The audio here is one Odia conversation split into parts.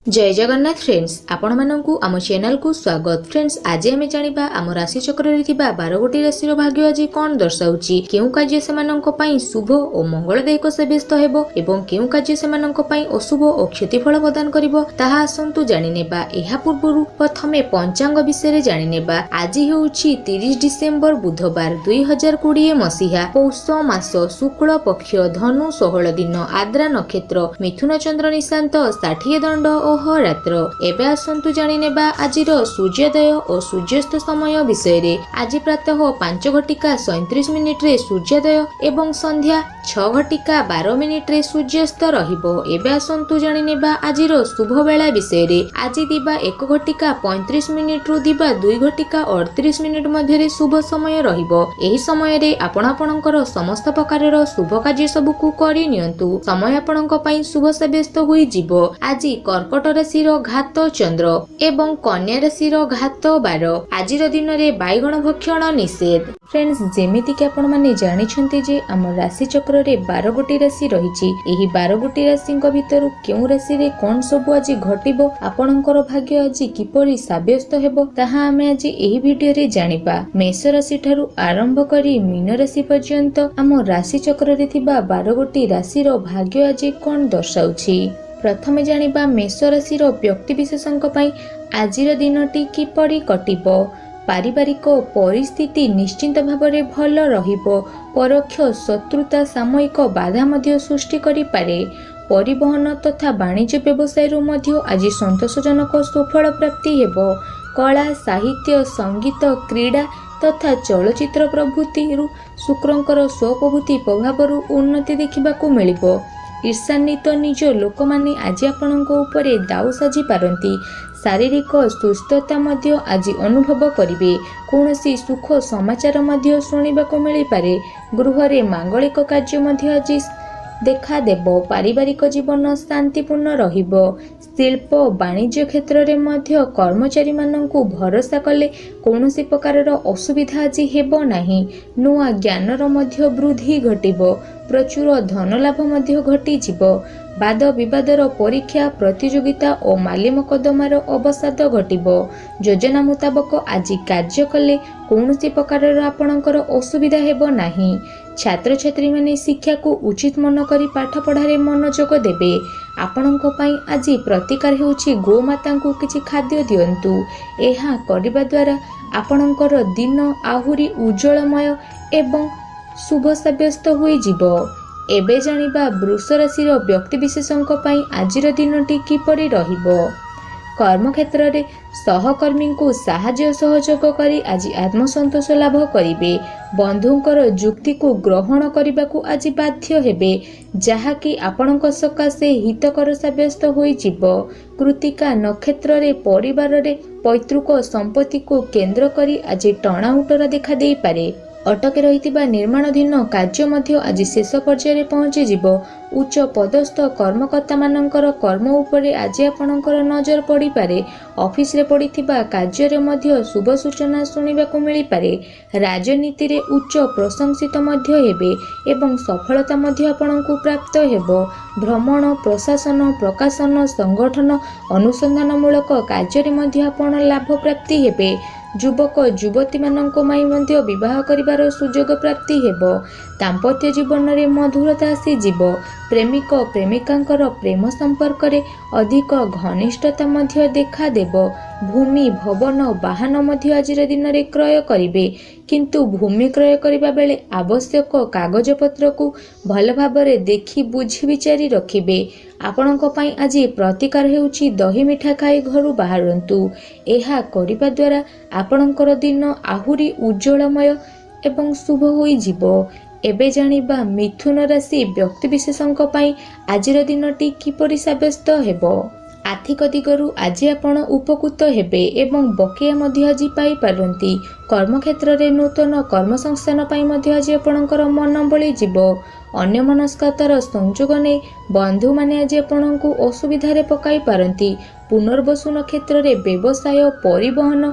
ଜୟ ଜଗନ୍ନାଥ ଫ୍ରେଣ୍ଡସ୍, ଆପଣମାନଙ୍କୁ ଆମ ଚ୍ୟାନେଲକୁ ସ୍ୱାଗତ। ଫ୍ରେଣ୍ଡସ୍, ଆଜି ଆମେ ଜାଣିବା ଆମ ରାଶି ଚକ୍ରରେ ଥିବା 12ଗୋଟି ରାଶିର ଭାଗ୍ୟ ଆଜି କଣ ଦର୍ଶାଉଛି, କେଉଁ କାର୍ଯ୍ୟ ସେମାନଙ୍କ ପାଇଁ ଶୁଭ ଓ ମଙ୍ଗଳଦାୟକ ସାବ୍ୟସ୍ତ ହେବ ଏବଂ କେଉଁ କାର୍ଯ୍ୟ ସେମାନଙ୍କ ପାଇଁ ଅଶୁଭ ଓ କ୍ଷତିଫଳ ପ୍ରଦାନ କରିବ, ତାହା ଆସନ୍ତୁ ଜାଣିନେବା। ଏହା ପୂର୍ବରୁ ପ୍ରଥମେ ପଞ୍ଚାଙ୍ଗ ବିଷୟରେ ଜାଣିନେବା। ଆଜି ହେଉଛି 30 ଡିସେମ୍ବର ବୁଧବାର, 2020 ମସିହା, ପୌଷ ମାସ ଶୁକ୍ଳ ପକ୍ଷ, ଧନୁ 16 ଦିନ, ଆଦ୍ରା ନକ୍ଷତ୍ର, ମିଥୁନ ଚନ୍ଦ୍ର ନିଶାନ୍ତ, 60 ଦଣ୍ଡ ଓ ରାତ୍ର। ଏବେ ଆସନ୍ତୁ ଜାଣିନେବା ଆଜିର ସୂର୍ଯ୍ୟୋଦୟ ଓ ସୂର୍ଯ୍ୟାସ୍ତ ସମୟ ବିଷୟରେ। ଆଜି ପ୍ରାତଃ 5 ଘଟିକା 37 ମିନିଟରେ ସୂର୍ଯ୍ୟୋଦୟ ଏବଂ ସନ୍ଧ୍ୟା 6 ଘଟିକା 12 ମିନିଟରେ ସୂର୍ଯ୍ୟାସ୍ତ ରହିବ। ଏବେ ଆସନ୍ତୁ ଜାଣିନେବା ଆଜିର ଶୁଭ ବେଳା ବିଷୟରେ। ଆଜି ଦିବା 1 ଘଟିକା 35 ମିନିଟରୁ ଦିବା 2 ଘଟିକା 38 ମିନିଟ ମଧ୍ୟରେ ଶୁଭ ସମୟ ରହିବ। ଏହି ସମୟରେ ଆପଣ ଆପଣଙ୍କର ସମସ୍ତ ପ୍ରକାରର ଶୁଭ କାର୍ଯ୍ୟ ସବୁକୁ କରି ନିଅନ୍ତୁ, ସମୟ ଆପଣଙ୍କ ପାଇଁ ଶୁଭ ସାବ୍ୟସ୍ତ ହୋଇଯିବ। ଆଜି କର୍କଟ ରାଶିର ଘାତ ଚନ୍ଦ୍ର ଏବଂ କନ୍ୟା ରାଶିର ଘାତ ବାର। ଆଜିର ଦିନରେ ବାଇଗଣ ଭକ୍ଷଣ ନିଷେଧ। ଫ୍ରେଣ୍ଡସ୍, ଯେମିତିକି ଆପଣମାନେ ଜାଣିଛନ୍ତି ଯେ ଆମ ରାଶି ଚକ୍ରରେ 12ଗୋଟି ରାଶି ରହିଛି। ଏହି 12ଗୋଟି ରାଶିଙ୍କ ଭିତରୁ କେଉଁ ରାଶିରେ କଣ ସବୁ ଆଜି ଘଟିବ, ଆପଣଙ୍କର ଭାଗ୍ୟ ଆଜି କିପରି ସାବ୍ୟସ୍ତ ହେବ, ତାହା ଆମେ ଆଜି ଏହି ଭିଡିଓରେ ଜାଣିବା। ମେଷ ରାଶି ଠାରୁ ଆରମ୍ଭ କରି ମୀନ ରାଶି ପର୍ଯ୍ୟନ୍ତ ଆମ ରାଶି ଚକ୍ରରେ ଥିବା 12ଗୋଟି ରାଶିର ଭାଗ୍ୟ ଆଜି କଣ ଦର୍ଶାଉଛି। ପ୍ରଥମେ ଜାଣିବା ମେଷ ରାଶିର ବ୍ୟକ୍ତିବିଶେଷଙ୍କ ପାଇଁ ଆଜିର ଦିନଟି କିପରି କଟିବ। ପାରିବାରିକ ପରିସ୍ଥିତି ନିଶ୍ଚିନ୍ତ ଭାବରେ ଭଲ ରହିବ। ପରୋକ୍ଷ ଶତ୍ରୁତା ସାମୟିକ ବାଧା ମଧ୍ୟ ସୃଷ୍ଟି କରିପାରେ। ପରିବହନ ତଥା ବାଣିଜ୍ୟ ବ୍ୟବସାୟରୁ ମଧ୍ୟ ଆଜି ସନ୍ତୋଷଜନକ ସୁଫଳ ପ୍ରାପ୍ତି ହେବ। କଳା, ସାହିତ୍ୟ, ସଙ୍ଗୀତ, କ୍ରୀଡ଼ା ତଥା ଚଳଚ୍ଚିତ୍ର ପ୍ରଭୃତିରୁ ଶୁକ୍ରଙ୍କର ସ୍ୱପ୍ରଭୃତି ପ୍ରଭାବରୁ ଉନ୍ନତି ଦେଖିବାକୁ ମିଳିବ। ଈର୍ଷାନ୍ୱିତ ନିଜ ଲୋକମାନେ ଆଜି ଆପଣଙ୍କ ଉପରେ ଦାଉ ସାଜି ପାରନ୍ତି। ଶାରୀରିକ ସୁସ୍ଥତା ମଧ୍ୟ ଆଜି ଅନୁଭବ କରିବେ। କୌଣସି ସୁଖ ସମାଚାର ମଧ୍ୟ ଶୁଣିବାକୁ ମିଳିପାରେ। ଗୃହରେ ମାଙ୍ଗଳିକ କାର୍ଯ୍ୟ ମଧ୍ୟ ଆଜି ଦେଖାଦେବ। ପାରିବାରିକ ଜୀବନ ଶାନ୍ତିପୂର୍ଣ୍ଣ ରହିବ। ଶିଳ୍ପ ବାଣିଜ୍ୟ କ୍ଷେତ୍ରରେ ମଧ୍ୟ କର୍ମଚାରୀମାନଙ୍କୁ ଭରସା କଲେ କୌଣସି ପ୍ରକାରର ଅସୁବିଧା ଆଜି ହେବ ନାହିଁ। ନୂଆ ଜ୍ଞାନର ମଧ୍ୟ ବୃଦ୍ଧି ଘଟିବ। ପ୍ରଚୁର ଧନଲାଭ ମଧ୍ୟ ଘଟିଯିବ। ବାଦ ବିବାଦର ପରୀକ୍ଷା, ପ୍ରତିଯୋଗିତା ଓ ମାଲିମକଦ୍ଦମାର ଅବସାଦ ଘଟିବ। ଯୋଜନା ମୁତାବକ ଆଜି କାର୍ଯ୍ୟ କଲେ କୌଣସି ପ୍ରକାରର ଆପଣଙ୍କର ଅସୁବିଧା ହେବ ନାହିଁ। ଛାତ୍ରଛାତ୍ରୀମାନେ ଶିକ୍ଷାକୁ ଉଚିତ ମନ କରି ପାଠପଢ଼ାରେ ମନୋଯୋଗ ଦେବେ। ଆପଣଙ୍କ ପାଇଁ ଆଜି ପ୍ରତିକାର ହେଉଛି ଗୋମାତାଙ୍କୁ କିଛି ଖାଦ୍ୟ ଦିଅନ୍ତୁ। ଏହା କରିବା ଦ୍ୱାରା ଆପଣଙ୍କର ଦିନ ଆହୁରି ଉଜ୍ଜଳମୟ ଏବଂ ଶୁଭ ସାବ୍ୟସ୍ତ ହୋଇଯିବ। ଏବେ ଜାଣିବା ବୃଷ ରାଶିର ବ୍ୟକ୍ତିବିଶେଷଙ୍କ ପାଇଁ ଆଜିର ଦିନଟି କିପରି ରହିବ। କର୍ମକ୍ଷେତ୍ରରେ ସହକର୍ମୀଙ୍କୁ ସାହାଯ୍ୟ ସହଯୋଗ କରି ଆଜି ଆତ୍ମସନ୍ତୋଷ ଲାଭ କରିବେ। ବନ୍ଧୁଙ୍କର ଯୁକ୍ତିକୁ ଗ୍ରହଣ କରିବାକୁ ଆଜି ବାଧ୍ୟ ହେବେ, ଯାହାକି ଆପଣଙ୍କ ସକାଶେ ହିତକର ସାବ୍ୟସ୍ତ ହୋଇଯିବ। କୃତିକା ନକ୍ଷତ୍ରରେ ପରିବାରରେ ପୈତୃକ ସମ୍ପତ୍ତିକୁ କେନ୍ଦ୍ର କରି ଆଜି ଟଣାଉଟରା ଦେଖାଦେଇପାରେ। ଅଟକି ରହିଥିବା ନିର୍ମାଣାଧୀନ କାର୍ଯ୍ୟ ମଧ୍ୟ ଆଜି ଶେଷ ପର୍ଯ୍ୟାୟରେ ପହଞ୍ଚିଯିବ। ଉଚ୍ଚ ପଦସ୍ଥ କର୍ମକର୍ତ୍ତାମାନଙ୍କର କର୍ମ ଉପରେ ଆଜି ଆପଣଙ୍କର ନଜର ପଡ଼ିପାରେ। ଅଫିସରେ ପଡ଼ିଥିବା କାର୍ଯ୍ୟରେ ମଧ୍ୟ ଶୁଭ ସୂଚନା ଶୁଣିବାକୁ ମିଳିପାରେ। ରାଜନୀତିରେ ଉଚ୍ଚ ପ୍ରଶଂସିତ ମଧ୍ୟ ହେବେ ଏବଂ ସଫଳତା ମଧ୍ୟ ଆପଣଙ୍କୁ ପ୍ରାପ୍ତ ହେବ। ଭ୍ରମଣ, ପ୍ରଶାସନ, ପ୍ରକାଶନ, ସଂଗଠନ, ଅନୁସନ୍ଧାନମୂଳକ କାର୍ଯ୍ୟରେ ମଧ୍ୟ ଆପଣ ଲାଭ ପ୍ରାପ୍ତି ହେବେ। ଯୁବକ ଯୁବତୀମାନଙ୍କ ପାଇଁ ମଧ୍ୟ ବିବାହ କରିବାର ସୁଯୋଗ ପ୍ରାପ୍ତି ହେବ। ଦାମ୍ପତ୍ୟ ଜୀବନରେ ମଧୁରତା ଆସିଯିବ। ପ୍ରେମିକ ପ୍ରେମିକାଙ୍କର ପ୍ରେମ ସମ୍ପର୍କରେ ଅଧିକ ଘନିଷ୍ଠତା ମଧ୍ୟ ଦେଖାଦେବ। ଭୂମି, ଭବନ, ବାହନ ମଧ୍ୟ ଆଜିର ଦିନରେ କ୍ରୟ କରିବେ, କିନ୍ତୁ ଭୂମି କ୍ରୟ କରିବା ବେଳେ ଆବଶ୍ୟକ କାଗଜପତ୍ରକୁ ଭଲ ଭାବରେ ଦେଖି ବୁଝି ବିଚାରି ରଖିବେ। ଆପଣଙ୍କ ପାଇଁ ଆଜି ପ୍ରତିକାର ହେଉଛି ଦହି ମିଠା ଖାଇ ଘରୁ ବାହାରନ୍ତୁ। ଏହା କରିବା ଦ୍ୱାରା ଆପଣଙ୍କର ଦିନ ଆହୁରି ଉଜ୍ଜଳମୟ ଏବଂ ଶୁଭ ହୋଇଯିବ। ଏବେ ଜାଣିବା ମିଥୁନ ରାଶି ବ୍ୟକ୍ତିବିଶେଷଙ୍କ ପାଇଁ ଆଜିର ଦିନଟି କିପରି ସାବ୍ୟସ୍ତ ହେବ। ଆର୍ଥିକ ଦିଗରୁ ଆଜି ଆପଣ ଉପକୃତ ହେବେ ଏବଂ ବକେୟା ମଧ୍ୟ ଆଜି ପାଇପାରନ୍ତି। କର୍ମକ୍ଷେତ୍ରରେ ନୂତନ କର୍ମସଂସ୍ଥାନ ପାଇଁ ମଧ୍ୟ ଆଜି ଆପଣଙ୍କର ମନ ବଳିଯିବ। ଅନ୍ୟମନସ୍କତାର ସଂଯୋଗ ନେଇ ବନ୍ଧୁମାନେ ଆଜି ଆପଣଙ୍କୁ ଅସୁବିଧାରେ ପକାଇ ପାରନ୍ତି। ପୁନର୍ବସୁ ନକ୍ଷତ୍ରରେ ବ୍ୟବସାୟ, ପରିବହନ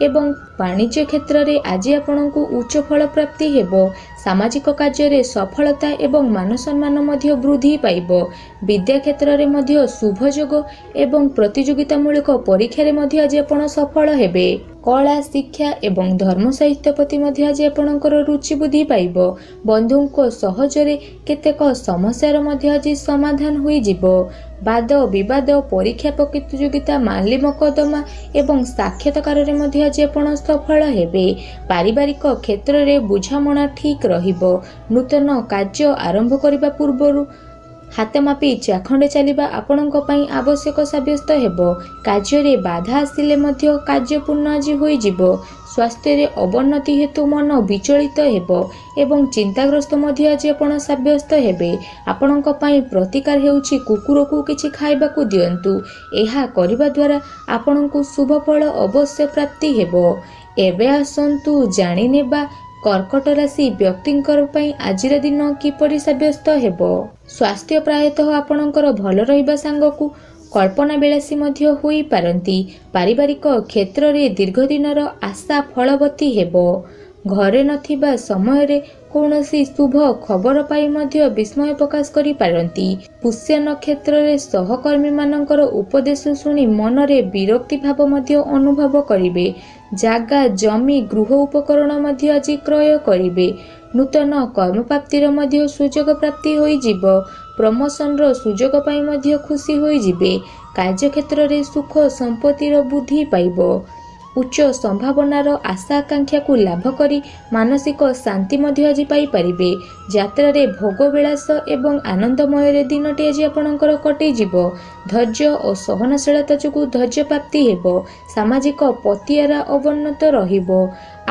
ଏବଂ ବାଣିଜ୍ୟ କ୍ଷେତ୍ରରେ ଆଜି ଆପଣଙ୍କୁ ଉଚ୍ଚ ଫଳ ପ୍ରାପ୍ତି ହେବ। ସାମାଜିକ କାର୍ଯ୍ୟରେ ସଫଳତା ଏବଂ ମାନସମ୍ମାନ ମଧ୍ୟ ବୃଦ୍ଧି ପାଇବ। ବିଦ୍ୟା କ୍ଷେତ୍ରରେ ମଧ୍ୟ ଶୁଭ ଯୋଗ ଏବଂ ପ୍ରତିଯୋଗିତାମୂଳକ ପରୀକ୍ଷାରେ ମଧ୍ୟ ଆଜି ଆପଣ ସଫଳ ହେବେ। କଳା, ଶିକ୍ଷା ଏବଂ ଧର୍ମ ସାହିତ୍ୟ ପ୍ରତି ମଧ୍ୟ ଆଜି ଆପଣଙ୍କର ରୁଚି ବୃଦ୍ଧି ପାଇବ। ବନ୍ଧୁଙ୍କ ସହଜରେ କେତେକ ସମସ୍ୟାର ମଧ୍ୟ ଆଜି ସମାଧାନ ହୋଇଯିବ। ବାଦ ବିବାଦ, ପରୀକ୍ଷା, ପ୍ରତିଯୋଗିତା, ମାଲି ମକଦ୍ଦମା ଏବଂ ସାକ୍ଷାତକାରରେ ମଧ୍ୟ ଆଜି ଆପଣ ସଫଳ ହେବେ। ପାରିବାରିକ କ୍ଷେତ୍ରରେ ବୁଝାମଣା ଠିକ୍ ରହିବ। ନୂତନ କାର୍ଯ୍ୟ ଆରମ୍ଭ କରିବା ପୂର୍ବରୁ ହାତ ମାପି ଚାଖଣ୍ଡେ ଚାଲିବା ଆପଣଙ୍କ ପାଇଁ ଆବଶ୍ୟକ ସାବ୍ୟସ୍ତ ହେବ। କାର୍ଯ୍ୟରେ ବାଧା ଆସିଲେ ମଧ୍ୟ କାର୍ଯ୍ୟ ପୂର୍ଣ୍ଣ ଆଜି ହୋଇଯିବ। ସ୍ୱାସ୍ଥ୍ୟରେ ଅବନତି ହେତୁ ମନ ବିଚଳିତ ହେବ ଏବଂ ଚିନ୍ତାଗ୍ରସ୍ତ ମଧ୍ୟ ଆଜି ଆପଣ ସାବ୍ୟସ୍ତ ହେବେ। ଆପଣଙ୍କ ପାଇଁ ପ୍ରତିକାର ହେଉଛି କୁକୁରକୁ କିଛି ଖାଇବାକୁ ଦିଅନ୍ତୁ। ଏହା କରିବା ଦ୍ୱାରା ଆପଣଙ୍କୁ ଶୁଭ ଫଳ ଅବଶ୍ୟ ପ୍ରାପ୍ତି ହେବ। ଏବେ ଆସନ୍ତୁ ଜାଣିନେବା କର୍କଟ ରାଶି ବ୍ୟକ୍ତିଙ୍କର ପାଇଁ ଆଜିର ଦିନ କିପରି ସାବ୍ୟସ୍ତ ହେବ। ସ୍ୱାସ୍ଥ୍ୟ ପ୍ରାୟତଃ ଆପଣଙ୍କର ଭଲ ରହିବା ସାଙ୍ଗକୁ କଳ୍ପନା ବିଳାସୀ ମଧ୍ୟ ହୋଇପାରନ୍ତି। ପାରିବାରିକ କ୍ଷେତ୍ରରେ ଦୀର୍ଘଦିନର ଆଶା ଫଳବତୀ ହେବ। ଘରେ ନଥିବା ସମୟରେ କୌଣସି ଶୁଭ ଖବର ପାଇ ମଧ୍ୟ ବିସ୍ମୟ ପ୍ରକାଶ କରିପାରନ୍ତି। ପୁଷ୍ୟ ନକ୍ଷତ୍ରରେ ସହକର୍ମୀମାନଙ୍କର ଉପଦେଶ ଶୁଣି ମନରେ ବିରକ୍ତି ଭାବ ମଧ୍ୟ ଅନୁଭବ କରିବେ। ଜାଗା, ଜମି, ଗୃହ ଉପକରଣ ମଧ୍ୟ ଆଜି କ୍ରୟ କରିବେ। ନୂତନ କର୍ମପ୍ରାପ୍ତିର ମଧ୍ୟ ସୁଯୋଗ ପ୍ରାପ୍ତି ହୋଇଯିବ। ପ୍ରମୋସନର ସୁଯୋଗ ପାଇଁ ମଧ୍ୟ ଖୁସି ହୋଇଯିବେ। କାର୍ଯ୍ୟକ୍ଷେତ୍ରରେ ସୁଖ ସମ୍ପତ୍ତିର ବୃଦ୍ଧି ପାଇବ। ଉଚ୍ଚ ସମ୍ଭାବନାର ଆଶା ଆକାଂକ୍ଷାକୁ ଲାଭ କରି ମାନସିକ ଶାନ୍ତି ମଧ୍ୟ ଆଜି ପାଇପାରିବେ। ଯାତ୍ରାରେ ଭୋଗବିଳାସ ଏବଂ ଆନନ୍ଦମୟରେ ଦିନଟି ଆଜି ଆପଣଙ୍କର କଟିଯିବ। ଧୈର୍ଯ୍ୟ ଓ ସହନଶୀଳତା ଯୋଗୁଁ ଧୈର୍ଯ୍ୟ ପ୍ରାପ୍ତି ହେବ। ସାମାଜିକ ପତିଆରା ଅବନ୍ନତ ରହିବ।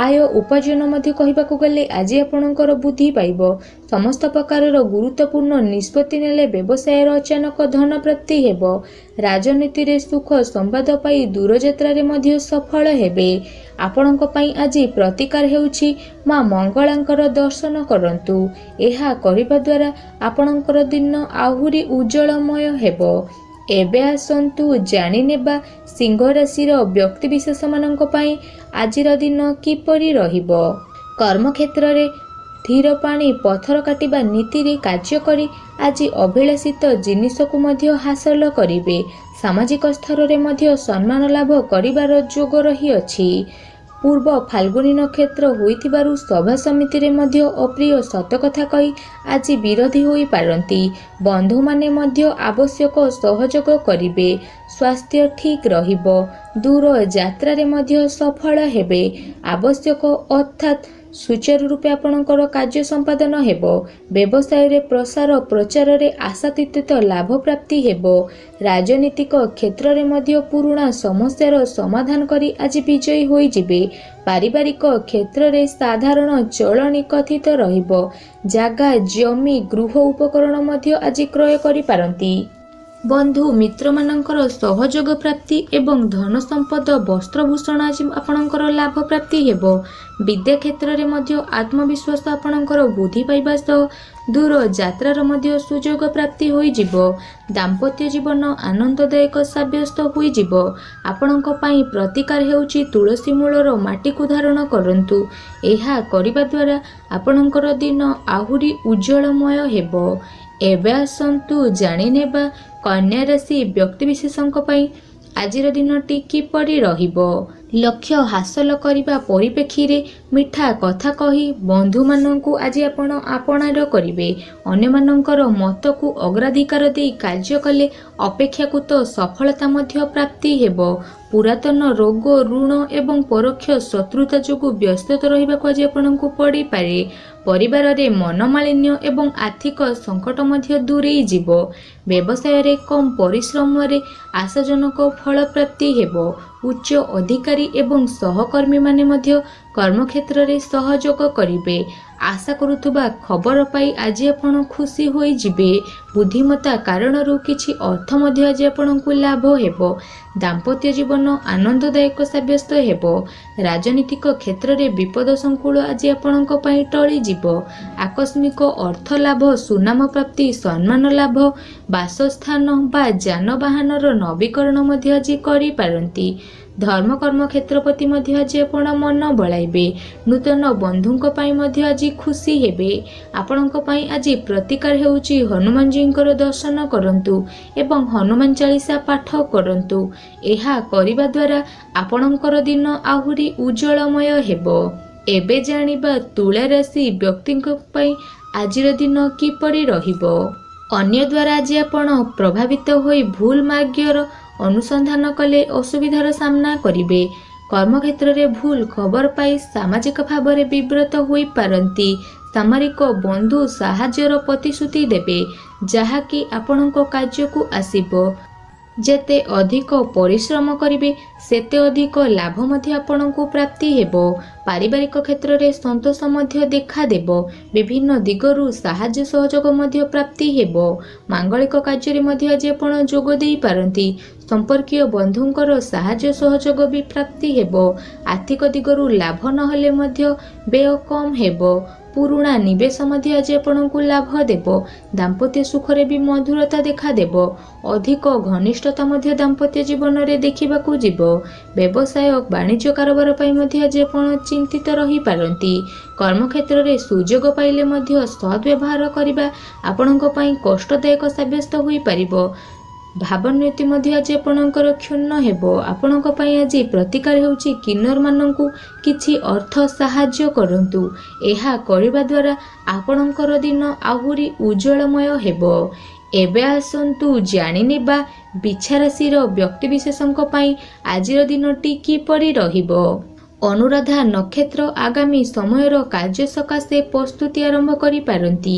ଆୟ ଉପାର୍ଜନ ମଧ୍ୟ କହିବାକୁ ଗଲେ ଆଜି ଆପଣଙ୍କର ବୃଦ୍ଧି ପାଇବ। ସମସ୍ତ ପ୍ରକାରର ଗୁରୁତ୍ୱପୂର୍ଣ୍ଣ ନିଷ୍ପତ୍ତି ନେଲେ ବ୍ୟବସାୟର ଅଚାନକ ଧନ ପ୍ରାପ୍ତି ହେବ। ରାଜନୀତିରେ ସୁଖ ସମ୍ବାଦ ପାଇ ଦୂରଯାତ୍ରାରେ ମଧ୍ୟ ସଫଳ ହେବେ। ଆପଣଙ୍କ ପାଇଁ ଆଜି ପ୍ରତିକାର ହେଉଛି ମା ମଙ୍ଗଳାଙ୍କର ଦର୍ଶନ କରନ୍ତୁ। ଏହା କରିବା ଦ୍ୱାରା ଆପଣଙ୍କର ଦିନ ଆହୁରି ଉଜ୍ଜଳମୟ ହେବ। ଏବେ ଆସନ୍ତୁ ଜାଣିନେବା ସିଂହ ରାଶିର ବ୍ୟକ୍ତିବିଶେଷମାନଙ୍କ ପାଇଁ ଆଜିର ଦିନ କିପରି ରହିବ। କର୍ମକ୍ଷେତ୍ରରେ ଧୀର ପାଣି ପଥର କାଟିବା ନୀତିରେ କାର୍ଯ୍ୟ କରି ଆଜି ଅଭିଳାଷିତ ଜିନିଷକୁ ମଧ୍ୟ ହାସଲ କରିବେ। ସାମାଜିକ ସ୍ତରରେ ମଧ୍ୟ ସମ୍ମାନ ଲାଭ କରିବାର ଯୋଗ ରହିଅଛି। ପୂର୍ବ ଫାଲ୍ଗୁନୀ ନକ୍ଷତ୍ର ହୋଇଥିବାରୁ ସଭା ସମିତିରେ ମଧ୍ୟ ଅପ୍ରିୟ ସତ କଥା କହି ଆଜି ବିରୋଧୀ ହୋଇପାରନ୍ତି। ବନ୍ଧୁମାନେ ମଧ୍ୟ ଆବଶ୍ୟକ ସହଯୋଗ କରିବେ। ସ୍ୱାସ୍ଥ୍ୟ ଠିକ୍ ରହିବ। ଦୂର ଯାତ୍ରାରେ ମଧ୍ୟ ସଫଳ ହେବେ। ଆବଶ୍ୟକ ଅର୍ଥାତ୍ ସୁଚାରୁ ରୂପେ ଆପଣଙ୍କର କାର୍ଯ୍ୟ ସମ୍ପାଦନ ହେବ। ବ୍ୟବସାୟରେ ପ୍ରସାର ପ୍ରଚାରରେ ଆଶାତୀତ ଲାଭ ପ୍ରାପ୍ତି ହେବ। ରାଜନୀତିକ କ୍ଷେତ୍ରରେ ମଧ୍ୟ ପୁରୁଣା ସମସ୍ୟାର ସମାଧାନ କରି ଆଜି ବିଜୟୀ ହୋଇଯିବେ। ପାରିବାରିକ କ୍ଷେତ୍ରରେ ସାଧାରଣ ଚଳଣି କଥିତ ରହିବ। ଜାଗା, ଜମି, ଗୃହ ଉପକରଣ ମଧ୍ୟ ଆଜି କ୍ରୟ କରିପାରନ୍ତି। ବନ୍ଧୁ ମିତ୍ରମାନଙ୍କର ସହଯୋଗ ପ୍ରାପ୍ତି ଏବଂ ଧନ ସମ୍ପଦ, ବସ୍ତ୍ରଭୂଷଣ ଆଜି ଆପଣଙ୍କର ଲାଭ ପ୍ରାପ୍ତି ହେବ। ବିଦ୍ୟା କ୍ଷେତ୍ରରେ ମଧ୍ୟ ଆତ୍ମବିଶ୍ୱାସ ଆପଣଙ୍କର ବୃଦ୍ଧି ପାଇବା ସହ ଦୂର ଯାତ୍ରାର ମଧ୍ୟ ସୁଯୋଗ ପ୍ରାପ୍ତି ହୋଇଯିବ। ଦାମ୍ପତ୍ୟ ଜୀବନ ଆନନ୍ଦଦାୟକ ସାବ୍ୟସ୍ତ ହୋଇଯିବ। ଆପଣଙ୍କ ପାଇଁ ପ୍ରତିକାର ହେଉଛି ତୁଳସୀ ମୂଳର ମାଟିକୁ ଧାରଣ କରନ୍ତୁ। ଏହା କରିବା ଦ୍ୱାରା ଆପଣଙ୍କର ଦିନ ଆହୁରି ଉଜ୍ଜଳମୟ ହେବ। ଏବେ ଆସନ୍ତୁ ଜାଣିନେବା କନ୍ୟା ରାଶି ବ୍ୟକ୍ତିବିଶେଷଙ୍କ ପାଇଁ ଆଜିର ଦିନଟି କିପରି ରହିବ। ଲକ୍ଷ୍ୟ ହାସଲ କରିବା ପରିପ୍ରେକ୍ଷୀରେ ମିଠା କଥା କହି ବନ୍ଧୁମାନଙ୍କୁ ଆଜି ଆପଣ ଆପଣାର କରିବେ। ଅନ୍ୟମାନଙ୍କର ମତକୁ ଅଗ୍ରାଧିକାର ଦେଇ କାର୍ଯ୍ୟ କଲେ ଅପେକ୍ଷାକୃତ ସଫଳତା ମଧ୍ୟ ପ୍ରାପ୍ତି ହେବ। ପୁରାତନ ରୋଗ, ଋଣ ଏବଂ ପରୋକ୍ଷ ଶତ୍ରୁତା ଯୋଗୁଁ ବ୍ୟସ୍ତ ରହିବାକୁ ଆଜି ଆପଣଙ୍କୁ ପଡ଼ିପାରେ। ପରିବାରରେ ମନମାଳିନ୍ୟ ଏବଂ ଆର୍ଥିକ ସଙ୍କଟ ମଧ୍ୟ ଦୂରେଇ ଯିବ। ବ୍ୟବସାୟରେ କମ୍ ପରିଶ୍ରମରେ ଆଶାଜନକ ଫଳ ପ୍ରାପ୍ତି ହେବ। ଉଚ୍ଚ ଅଧିକାରୀ ଏବଂ ସହକର୍ମୀମାନେ ମଧ୍ୟ କର୍ମକ୍ଷେତ୍ରରେ ସହଯୋଗ କରିବେ। ଆଶା କରୁଥିବା ଖବର ପାଇ ଆଜି ଆପଣ ଖୁସି ହୋଇଯିବେ। ବୁଦ୍ଧିମତ୍ତା କାରଣରୁ କିଛି ଅର୍ଥ ମଧ୍ୟ ଆଜି ଆପଣଙ୍କୁ ଲାଭ ହେବ। ଦାମ୍ପତ୍ୟ ଜୀବନ ଆନନ୍ଦଦାୟକ ସାବ୍ୟସ୍ତ ହେବ। ରାଜନୀତିକ କ୍ଷେତ୍ରରେ ବିପଦ ସଂକୁଳ ଆଜି ଆପଣଙ୍କ ପାଇଁ ଟଳିଯିବ। ଆକସ୍ମିକ ଅର୍ଥ ଲାଭ, ସୁନାମ ପ୍ରାପ୍ତି, ସମ୍ମାନ ଲାଭ, ବାସସ୍ଥାନ ବା ଯାନବାହନର ନବୀକରଣ ମଧ୍ୟ ଆଜି କରିପାରନ୍ତି। ଧର୍ମକର୍ମ କ୍ଷେତ୍ର ପ୍ରତି ମଧ୍ୟ ଆଜି ଆପଣ ମନ ବଳାଇବେ। ନୂତନ ବନ୍ଧୁଙ୍କ ପାଇଁ ମଧ୍ୟ ଆଜି ଖୁସି ହେବେ। ଆପଣଙ୍କ ପାଇଁ ଆଜି ପ୍ରତିକାର ହେଉଛି ହନୁମାନଜୀଙ୍କର ଦର୍ଶନ କରନ୍ତୁ ଏବଂ ହନୁମାନ ଚାଳିଶା ପାଠ କରନ୍ତୁ। ଏହା କରିବା ଦ୍ୱାରା ଆପଣଙ୍କର ଦିନ ଆହୁରି ଉଜ୍ଜଳମୟ ହେବ। ଏବେ ଜାଣିବା ତୁଳା ରାଶି ବ୍ୟକ୍ତିଙ୍କ ପାଇଁ ଆଜିର ଦିନ କିପରି ରହିବ। ଅନ୍ୟ ଦ୍ୱାରା ଆଜି ଆପଣ ପ୍ରଭାବିତ ହୋଇ ଭୁଲ ମାର୍ଗର ଅନୁସନ୍ଧାନ କଲେ ଅସୁବିଧାର ସାମ୍ନା କରିବେ। କର୍ମକ୍ଷେତ୍ରରେ ଭୁଲ ଖବର ପାଇ ସାମାଜିକ ଭାବରେ ବିବ୍ରତ ହୋଇପାରନ୍ତି। ସାମରିକ ବନ୍ଧୁ ସାହାଯ୍ୟର ପ୍ରତିଶ୍ରୁତି ଦେବେ, ଯାହାକି ଆପଣଙ୍କ କାର୍ଯ୍ୟକୁ ଆସିବ। ଯେତେ ଅଧିକ ପରିଶ୍ରମ କରିବେ, ସେତେ ଅଧିକ ଲାଭ ମଧ୍ୟ ଆପଣଙ୍କୁ ପ୍ରାପ୍ତି ହେବ। ପାରିବାରିକ କ୍ଷେତ୍ରରେ ସନ୍ତୋଷ ମଧ୍ୟ ଦେଖାଦେବ। ବିଭିନ୍ନ ଦିଗରୁ ସାହାଯ୍ୟ ସହଯୋଗ ମଧ୍ୟ ପ୍ରାପ୍ତି ହେବ। ମାଙ୍ଗଳିକ କାର୍ଯ୍ୟରେ ମଧ୍ୟ ଆଜି ଆପଣ ଯୋଗ ଦେଇପାରନ୍ତି। ସମ୍ପର୍କୀୟ ବନ୍ଧୁଙ୍କର ସାହାଯ୍ୟ ସହଯୋଗ ବି ପ୍ରାପ୍ତି ହେବ। ଆର୍ଥିକ ଦିଗରୁ ଲାଭ ନହେଲେ ମଧ୍ୟ ବ୍ୟୟ କମ୍ ହେବ। ପୁରୁଣା ନିବେଶ ମଧ୍ୟ ଆଜି ଆପଣଙ୍କୁ ଲାଭ ଦେବ। ଦାମ୍ପତ୍ୟ ସୁଖରେ ବି ମଧୁରତା ଦେଖାଦେବ। ଅଧିକ ଘନିଷ୍ଠତା ମଧ୍ୟ ଦାମ୍ପତ୍ୟ ଜୀବନରେ ଦେଖିବାକୁ ଯିବ। ବ୍ୟବସାୟ ବାଣିଜ୍ୟ କାରବାର ପାଇଁ ମଧ୍ୟ ଆଜି ଆପଣ ଚିନ୍ତିତ ରହିପାରନ୍ତି। କର୍ମକ୍ଷେତ୍ରରେ ସୁଯୋଗ ପାଇଲେ ମଧ୍ୟ ସଦ୍ବ୍ୟବହାର କରିବା ଆପଣଙ୍କ ପାଇଁ କଷ୍ଟଦାୟକ ସାବ୍ୟସ୍ତ ହୋଇପାରିବ। ଭାବୋନ୍ନତି ମଧ୍ୟ ଆଜି ଆପଣଙ୍କର କ୍ଷୁଣ୍ଣ ହେବ। ଆପଣଙ୍କ ପାଇଁ ଆଜି ପ୍ରତିକାର ହେଉଛି କିନ୍ନରମାନଙ୍କୁ କିଛି ଅର୍ଥ ସାହାଯ୍ୟ କରନ୍ତୁ। ଏହା କରିବା ଦ୍ୱାରା ଆପଣଙ୍କର ଦିନ ଆହୁରି ଉଜ୍ଜଳମୟ ହେବ। ଏବେ ଆସନ୍ତୁ ଜାଣିନେବା ବିଛା ରାଶିର ବ୍ୟକ୍ତିବିଶେଷଙ୍କ ପାଇଁ ଆଜିର ଦିନଟି କିପରି ରହିବ। ଅନୁରାଧା ନକ୍ଷତ୍ର ଆଗାମୀ ସମୟର କାର୍ଯ୍ୟ ସକାଶେ ପ୍ରସ୍ତୁତି ଆରମ୍ଭ କରିପାରନ୍ତି।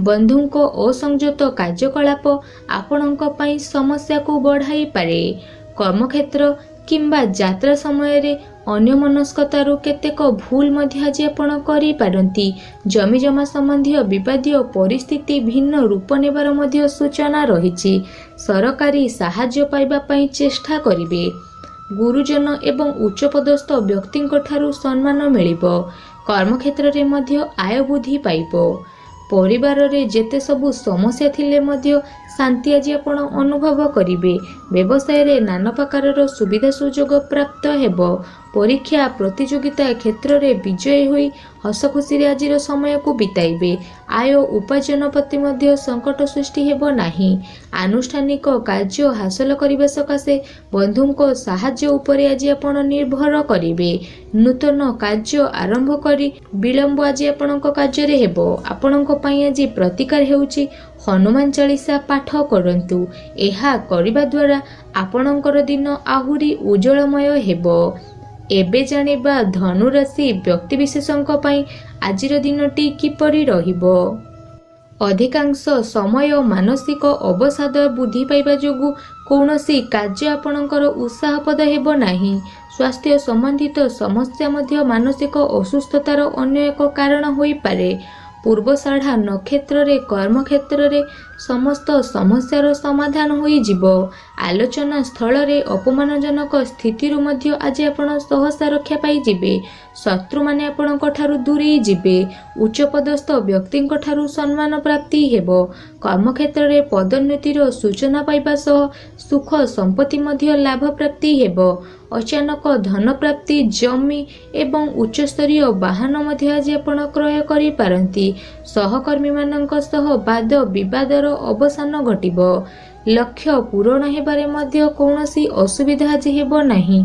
ବନ୍ଧୁଙ୍କ ଅସଂଯତ କାର୍ଯ୍ୟକଳାପ ଆପଣଙ୍କ ପାଇଁ ସମସ୍ୟାକୁ ବଢ଼ାଇପାରେ। କର୍ମକ୍ଷେତ୍ର କିମ୍ବା ଯାତ୍ରା ସମୟରେ ଅନ୍ୟମନସ୍କତାରୁ କେତେକ ଭୁଲ ମଧ୍ୟ ଆଜି ଆପଣ କରିପାରନ୍ତି। ଜମିଜମା ସମ୍ବନ୍ଧୀୟ ବିବାଦୀୟ ପରିସ୍ଥିତି ଭିନ୍ନ ରୂପ ନେବାର ମଧ୍ୟ ସୂଚନା ରହିଛି। ସରକାରୀ ସାହାଯ୍ୟ ପାଇବା ପାଇଁ ଚେଷ୍ଟା କରିବେ। ଗୁରୁଜନ ଏବଂ ଉଚ୍ଚପଦସ୍ଥ ବ୍ୟକ୍ତିଙ୍କଠାରୁ ସମ୍ମାନ ମିଳିବ। କର୍ମକ୍ଷେତ୍ରରେ ମଧ୍ୟ ଆୟ ବୃଦ୍ଧି ପାଇବ। ପରିବାରରେ ଯେତେ ସବୁ ସମସ୍ୟା ଥିଲେ ମଧ୍ୟ ଶାନ୍ତି ଆଜି ଆପଣ ଅନୁଭବ କରିବେ। ବ୍ୟବସାୟରେ ନାନା ପ୍ରକାରର ସୁବିଧା ସୁଯୋଗ ପ୍ରାପ୍ତ ହେବ। ପରୀକ୍ଷା ପ୍ରତିଯୋଗିତା କ୍ଷେତ୍ରରେ ବିଜୟୀ ହୋଇ ହସଖୁସିରେ ଆଜିର ସମୟକୁ ବିତାଇବେ। ଆୟ ଉପାର୍ଜନ ପ୍ରତି ମଧ୍ୟ ସଙ୍କଟ ସୃଷ୍ଟି ହେବ ନାହିଁ। ଆନୁଷ୍ଠାନିକ କାର୍ଯ୍ୟ ହାସଲ କରିବା ସକାଶେ ବନ୍ଧୁଙ୍କ ସାହାଯ୍ୟ ଉପରେ ଆଜି ଆପଣ ନିର୍ଭର କରିବେ। ନୂତନ କାର୍ଯ୍ୟ ଆରମ୍ଭ କରି ବିଳମ୍ବ ଆଜି ଆପଣଙ୍କ କାର୍ଯ୍ୟରେ ହେବ। ଆପଣଙ୍କ ପାଇଁ ଆଜି ପ୍ରତିକାର ହେଉଛି ହନୁମାନ ଚାଳିଶା ପାଠ କରନ୍ତୁ। ଏହା କରିବା ଦ୍ୱାରା ଆପଣଙ୍କର ଦିନ ଆହୁରି ଉଜ୍ଜଳମୟ ହେବ। ଏବେ ଜାଣିବା ଧନୁରାଶି ବ୍ୟକ୍ତିବିଶେଷଙ୍କ ପାଇଁ ଆଜିର ଦିନଟି କିପରି ରହିବ। ଅଧିକାଂଶ ସମୟ ମାନସିକ ଅବସାଦ ବୃଦ୍ଧି ପାଇବା ଯୋଗୁଁ କୌଣସି କାର୍ଯ୍ୟ ଆପଣଙ୍କର ଉତ୍ସାହପ୍ରଦ ହେବ ନାହିଁ। ସ୍ୱାସ୍ଥ୍ୟ ସମ୍ବନ୍ଧିତ ସମସ୍ୟା ମଧ୍ୟ ମାନସିକ ଅସୁସ୍ଥତାର ଅନ୍ୟ ଏକ କାରଣ ହୋଇପାରେ। ପୂର୍ବଷାଢ଼ା ନକ୍ଷତ୍ରରେ କର୍ମକ୍ଷେତ୍ରରେ ସମସ୍ତ ସମସ୍ୟାର ସମାଧାନ ହୋଇଯିବ। ଆଲୋଚନା ସ୍ଥଳରେ ଅପମାନଜନକ ସ୍ଥିତିରୁ ମଧ୍ୟ ଆଜି ଆପଣ ସହସା ରକ୍ଷା ପାଇଯିବେ। ଶତ୍ରୁମାନେ ଆପଣଙ୍କ ଠାରୁ ଦୂରେଇ ଯିବେ। ଉଚ୍ଚପଦସ୍ଥ ବ୍ୟକ୍ତିଙ୍କ ଠାରୁ ସମ୍ମାନ ପ୍ରାପ୍ତି ହେବ। କର୍ମକ୍ଷେତ୍ରରେ ପଦୋନ୍ନତିର ସୂଚନା ପାଇବା ସହ ସୁଖ ସମ୍ପତ୍ତି ମଧ୍ୟ ଲାଭ ପ୍ରାପ୍ତି ହେବ। ଅଚାନକ ଧନପ୍ରାପ୍ତି, ଜମି ଏବଂ ଉଚ୍ଚସ୍ତରୀୟ ବାହନ ମଧ୍ୟ ଆଜି ଆପଣ କ୍ରୟ କରିପାରନ୍ତି। ସହକର୍ମୀମାନଙ୍କ ସହ ବାଦ ବିବାଦର ଅବସାନ ଘଟିବ। ଲକ୍ଷ୍ୟ ପୂରଣ ହେବାରେ ମଧ୍ୟ କୌଣସି ଅସୁବିଧା ଆଜି ହେବ ନାହିଁ।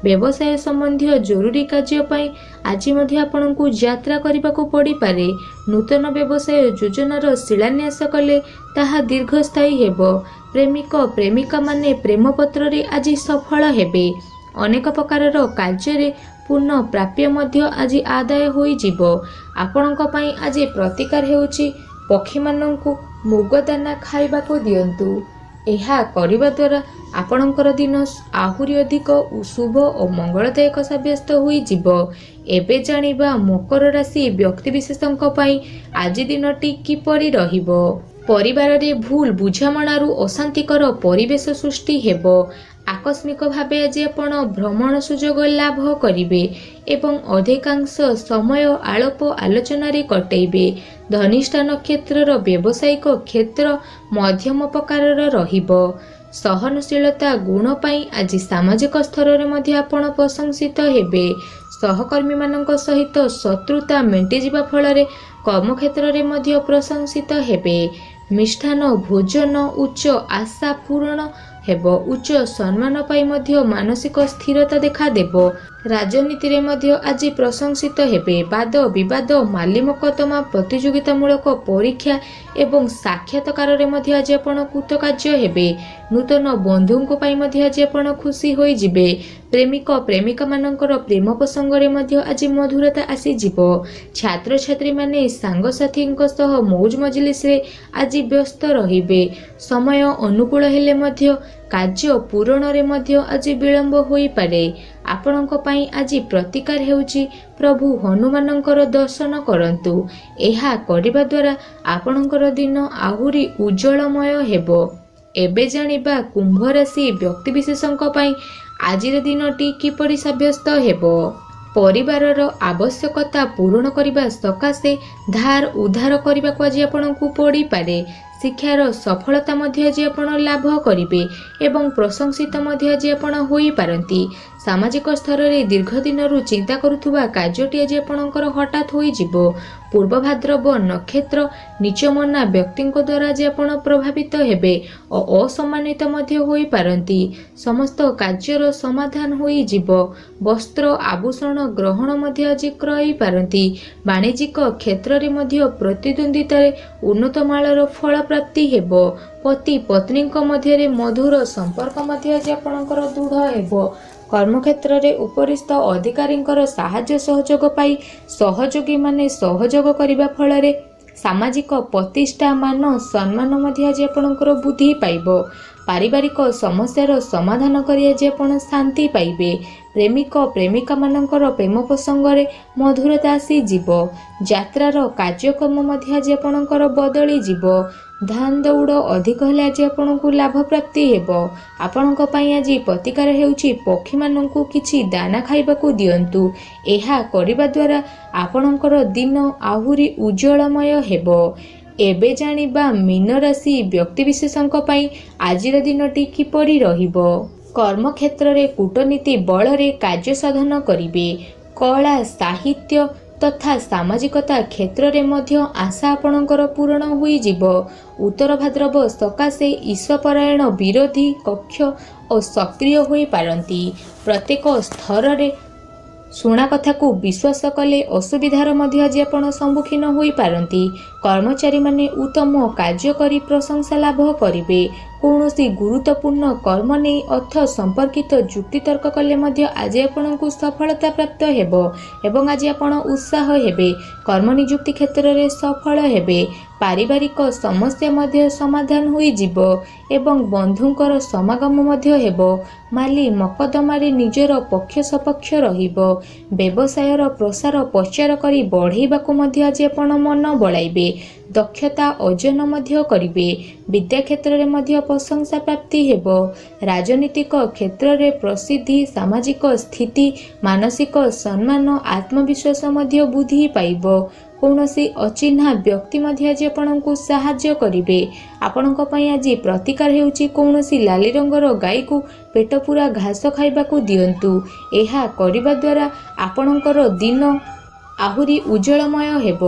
ବ୍ୟବସାୟ ସମ୍ବନ୍ଧୀୟ ଜରୁରୀ କାର୍ଯ୍ୟ ପାଇଁ ଆଜି ମଧ୍ୟ ଆପଣଙ୍କୁ ଯାତ୍ରା କରିବାକୁ ପଡ଼ିପାରେ। ନୂତନ ବ୍ୟବସାୟ ଯୋଜନାର ଶିଳାନ୍ୟାସ କଲେ ତାହା ଦୀର୍ଘସ୍ଥାୟୀ ହେବ। ପ୍ରେମିକ ପ୍ରେମିକାମାନେ ପ୍ରେମପତ୍ରରେ ଆଜି ସଫଳ ହେବେ। ଅନେକ ପ୍ରକାରର କାର୍ଯ୍ୟରେ ପୁନଃ ପ୍ରାପ୍ୟ ମଧ୍ୟ ଆଜି ଆଦାୟ ହୋଇଯିବ। ଆପଣଙ୍କ ପାଇଁ ଆଜି ପ୍ରତିକାର ହେଉଛି ପକ୍ଷୀମାନଙ୍କୁ ମୁଗଦାନା ଖାଇବାକୁ ଦିଅନ୍ତୁ। ଏହା କରିବା ଦ୍ୱାରା ଆପଣଙ୍କର ଦିନ ଆହୁରି ଅଧିକ ଶୁଭ ଓ ମଙ୍ଗଳଦାୟକ ସାବ୍ୟସ୍ତ ହୋଇଯିବ। ଏବେ ଜାଣିବା ମକର ରାଶି ବ୍ୟକ୍ତିବିଶେଷଙ୍କ ପାଇଁ ଆଜି ଦିନଟି କିପରି ରହିବ। ପରିବାରରେ ଭୁଲ ବୁଝାମଣାରୁ ଅଶାନ୍ତିକର ପରିବେଶ ସୃଷ୍ଟି ହେବ। ଆକସ୍ମିକ ଭାବେ ଆଜି ଆପଣ ଭ୍ରମଣ ସୁଯୋଗ ଲାଭ କରିବେ ଏବଂ ଅଧିକାଂଶ ସମୟ ଆଳପ ଆଲୋଚନାରେ କଟେଇବେ। ଧନିଷ୍ଠା ନକ୍ଷତ୍ରର ବ୍ୟବସାୟିକ କ୍ଷେତ୍ର ମଧ୍ୟମ ପ୍ରକାରର ରହିବ। ସହନଶୀଳତା ଗୁଣ ପାଇଁ ଆଜି ସାମାଜିକ ସ୍ତରରେ ମଧ୍ୟ ଆପଣ ପ୍ରଶଂସିତ ହେବେ। ସହକର୍ମୀମାନଙ୍କ ସହିତ ଶତ୍ରୁତା ମେଣ୍ଟିଯିବା ଫଳରେ କର୍ମକ୍ଷେତ୍ରରେ ମଧ୍ୟ ପ୍ରଶଂସିତ ହେବେ। ମିଷ୍ଟାନ୍ନ ଭୋଜନ, ଉଚ୍ଚ ଆଶା ପୂରଣ ହେବ। ଉଚ୍ଚ ସମ୍ମାନ ପାଇଁ ମଧ୍ୟ ମାନସିକ ସ୍ଥିରତା ଦେଖାଦେବ। ରାଜନୀତିରେ ମଧ୍ୟ ଆଜି ପ୍ରଶଂସିତ ହେବେ। ବାଦ ବିବାଦ, ମାଲିମକଦ୍ଦମା, ପ୍ରତିଯୋଗିତାମୂଳକ ପରୀକ୍ଷା ଏବଂ ସାକ୍ଷାତକାରରେ ମଧ୍ୟ ଆଜି ଆପଣ କୃତକାର୍ଯ୍ୟ ହେବେ। ନୂତନ ବନ୍ଧୁଙ୍କ ପାଇଁ ମଧ୍ୟ ଆଜି ଆପଣ ଖୁସି ହୋଇଯିବେ। ପ୍ରେମିକ ପ୍ରେମିକାମାନଙ୍କର ପ୍ରେମ ପ୍ରସଙ୍ଗରେ ମଧ୍ୟ ଆଜି ମଧୁରତା ଆସିଯିବ। ଛାତ୍ରଛାତ୍ରୀମାନେ ସାଙ୍ଗସାଥୀଙ୍କ ସହ ମୌଜ ମଜଲିସରେ ଆଜି ବ୍ୟସ୍ତ ରହିବେ। ସମୟ ଅନୁକୂଳ ହେଲେ ମଧ୍ୟ କାର୍ଯ୍ୟ ପୂରଣରେ ମଧ୍ୟ ଆଜି ବିଳମ୍ବ ହୋଇପାରେ। ଆପଣଙ୍କ ପାଇଁ ଆଜି ପ୍ରତିକାର ହେଉଛି ପ୍ରଭୁ ହନୁମାନଙ୍କର ଦର୍ଶନ କରନ୍ତୁ। ଏହା କରିବା ଦ୍ୱାରା ଆପଣଙ୍କର ଦିନ ଆହୁରି ଉଜ୍ଜଳମୟ ହେବ। ଏବେ ଜାଣିବା କୁମ୍ଭ ରାଶି ବ୍ୟକ୍ତିବିଶେଷଙ୍କ ପାଇଁ ଆଜିର ଦିନଟି କିପରି ସାବ୍ୟସ୍ତ ହେବ। ପରିବାରର ଆବଶ୍ୟକତା ପୂରଣ କରିବା ସକାଶେ ଧାର ଉଧାର କରିବାକୁ ଆଜି ଆପଣଙ୍କୁ ପଡ଼ିପାରେ। ଶିକ୍ଷାର ସଫଳତା ମଧ୍ୟ ଆଜି ଆପଣ ଲାଭ କରିବେ ଏବଂ ପ୍ରଶଂସିତ ମଧ୍ୟ ଆଜି ଆପଣ ହୋଇପାରନ୍ତି। ସାମାଜିକ ସ୍ତରରେ ଦୀର୍ଘ ଦିନରୁ ଚିନ୍ତା କରୁଥିବା କାର୍ଯ୍ୟଟି ଆଜି ଆପଣଙ୍କର ହଠାତ୍ ହୋଇଯିବ। ପୂର୍ବ ଭାଦ୍ରବ ନକ୍ଷତ୍ର ନୀଚମନା ବ୍ୟକ୍ତିଙ୍କ ଦ୍ୱାରା ଆଜି ଆପଣ ପ୍ରଭାବିତ ହେବେ ଓ ଅସମ୍ମାନିତ ମଧ୍ୟ ହୋଇପାରନ୍ତି। ସମସ୍ତ କାର୍ଯ୍ୟର ସମାଧାନ ହୋଇଯିବ। ବସ୍ତ୍ର ଆଭୂଷଣ ଗ୍ରହଣ ମଧ୍ୟ ଆଜି କରିପାରନ୍ତି। ବାଣିଜ୍ୟିକ କ୍ଷେତ୍ରରେ ମଧ୍ୟ ପ୍ରତିଦ୍ୱନ୍ଦ୍ୱିତାରେ ଉନ୍ନତମାଳର ଫଳ ପ୍ରାପ୍ତି ହେବ। ପତି ପତ୍ନୀଙ୍କ ମଧ୍ୟରେ ମଧୁର ସମ୍ପର୍କ ମଧ୍ୟ ଆଜି ଆପଣଙ୍କର ଦୃଢ଼ ହେବ। କର୍ମକ୍ଷେତ୍ରରେ ଉପରିସ୍ଥ ଅଧିକାରୀଙ୍କର ସାହାଯ୍ୟ ସହଯୋଗ ପାଇ ସହଯୋଗୀମାନେ ସହଯୋଗ କରିବା ଫଳରେ ସାମାଜିକ ପ୍ରତିଷ୍ଠା, ମାନ ସମ୍ମାନ ମଧ୍ୟ ଆଜି ଆପଣଙ୍କର ବୃଦ୍ଧି ପାଇବ। ପାରିବାରିକ ସମସ୍ୟାର ସମାଧାନ କରି ଆଜି ଆପଣ ଶାନ୍ତି ପାଇବେ। ପ୍ରେମିକ ପ୍ରେମିକାମାନଙ୍କର ପ୍ରେମ ପ୍ରସଙ୍ଗରେ ମଧୁରତା ଆସିଯିବ। ଯାତ୍ରାର କାର୍ଯ୍ୟକ୍ରମ ମଧ୍ୟ ଆଜି ଆପଣଙ୍କର ବଦଳିଯିବ। ଧାନ ଦୌଡ଼ ଅଧିକ ହେଲେ ଆଜି ଆପଣଙ୍କୁ ଲାଭ ପ୍ରାପ୍ତି ହେବ। ଆପଣଙ୍କ ପାଇଁ ଆଜି ପ୍ରତିକାର ହେଉଛି ପକ୍ଷୀମାନଙ୍କୁ କିଛି ଦାନା ଖାଇବାକୁ ଦିଅନ୍ତୁ। ଏହା କରିବା ଦ୍ୱାରା ଆପଣଙ୍କର ଦିନ ଆହୁରି ଉଜ୍ଜଳମୟ ହେବ। ଏବେ ଜାଣିବା ମୀନ ରାଶି ବ୍ୟକ୍ତିବିଶେଷଙ୍କ ପାଇଁ ଆଜିର ଦିନଟି କିପରି ରହିବ। କର୍ମକ୍ଷେତ୍ରରେ କୂଟନୀତି ବଳରେ କାର୍ଯ୍ୟ ସାଧନ କରିବେ। କଳା, ସାହିତ୍ୟ ତଥା ସାମାଜିକତା କ୍ଷେତ୍ରରେ ମଧ୍ୟ ଆଶା ଆପଣଙ୍କର ପୂରଣ ହୋଇଯିବ। ଉତ୍ତର ଭାଦ୍ରବ ସକାଶେ ଈଶପରାୟଣ ବିରୋଧୀ କକ୍ଷ ଓ ସକ୍ରିୟ ହୋଇପାରନ୍ତି। ପ୍ରତ୍ୟେକ ସ୍ତରରେ ଶୁଣା କଥାକୁ ବିଶ୍ୱାସ କଲେ ଅସୁବିଧାର ମଧ୍ୟ ଆଜି ଆପଣ ସମ୍ମୁଖୀନ ହୋଇପାରନ୍ତି। କର୍ମଚାରୀମାନେ ଉତ୍ତମ କାର୍ଯ୍ୟ କରି ପ୍ରଶଂସା ଲାଭ କରିବେ। କୌଣସି ଗୁରୁତ୍ୱପୂର୍ଣ୍ଣ କର୍ମ ନେଇ ଅର୍ଥ ସମ୍ପର୍କିତ ଯୁକ୍ତିତର୍କ କଲେ ମଧ୍ୟ ଆଜି ଆପଣଙ୍କୁ ସଫଳତା ପ୍ରାପ୍ତ ହେବ ଏବଂ ଆଜି ଆପଣ ଉତ୍ସାହ ହେବେ। କର୍ମନିଯୁକ୍ତି କ୍ଷେତ୍ରରେ ସଫଳ ହେବେ। ପାରିବାରିକ ସମସ୍ୟା ମଧ୍ୟ ସମାଧାନ ହୋଇଯିବ ଏବଂ ବନ୍ଧୁଙ୍କର ସମାଗମ ମଧ୍ୟ ହେବ। ମାଲି ମକଦ୍ଦମାରେ ନିଜର ପକ୍ଷ ସପକ୍ଷ ରହିବ। ବ୍ୟବସାୟର ପ୍ରସାର ପ୍ରଚାର କରି ବଢ଼େଇବାକୁ ମଧ୍ୟ ଆଜି ଆପଣ ମନ ବଳାଇବେ। ଦକ୍ଷତା ଅର୍ଜନ ମଧ୍ୟ କରିବେ। ବିଦ୍ୟା କ୍ଷେତ୍ରରେ ମଧ୍ୟ ପ୍ରଶଂସା ପ୍ରାପ୍ତି ହେବ। ରାଜନୀତିକ କ୍ଷେତ୍ରରେ ପ୍ରସିଦ୍ଧି, ସାମାଜିକ ସ୍ଥିତି, ମାନସିକ ସମ୍ମାନ, ଆତ୍ମବିଶ୍ୱାସ ମଧ୍ୟ ବୃଦ୍ଧି ପାଇବ। କୌଣସି ଅଚିହ୍ନା ବ୍ୟକ୍ତି ମଧ୍ୟ ଆଜି ଆପଣଙ୍କୁ ସାହାଯ୍ୟ କରିବେ। ଆପଣଙ୍କ ପାଇଁ ଆଜି ପ୍ରତିକାର ହେଉଛି କୌଣସି ଲାଲି ରଙ୍ଗର ଗାଈକୁ ପେଟ ପୂରା ଘାସ ଖାଇବାକୁ ଦିଅନ୍ତୁ। ଏହା କରିବା ଦ୍ୱାରା ଆପଣଙ୍କର ଦିନ ଆହୁରି ଉଜ୍ଜଳମୟ ହେବ।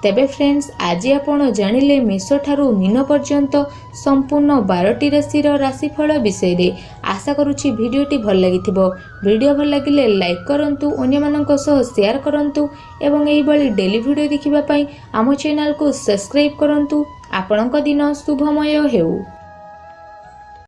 ତେବେ ଫ୍ରେଣ୍ଡସ୍, ଆଜି ଆପଣ ଜାଣିଲେ ମେଷଠାରୁ ମୀନ ପର୍ଯ୍ୟନ୍ତ ସମ୍ପୂର୍ଣ୍ଣ 12ଟି ରାଶିର ରାଶିଫଳ ବିଷୟରେ। ଆଶା କରୁଛି ଭିଡ଼ିଓଟି ଭଲ ଲାଗିଥିବ। ଭିଡ଼ିଓ ଭଲ ଲାଗିଲେ ଲାଇକ୍ କରନ୍ତୁ, ଅନ୍ୟମାନଙ୍କ ସହ ସେୟାର କରନ୍ତୁ ଏବଂ ଏହିଭଳି ଡେଲି ଭିଡ଼ିଓ ଦେଖିବା ପାଇଁ ଆମ ଚ୍ୟାନେଲକୁ ସବସ୍କ୍ରାଇବ୍ କରନ୍ତୁ। ଆପଣଙ୍କ ଦିନ ଶୁଭମୟ ହେଉ।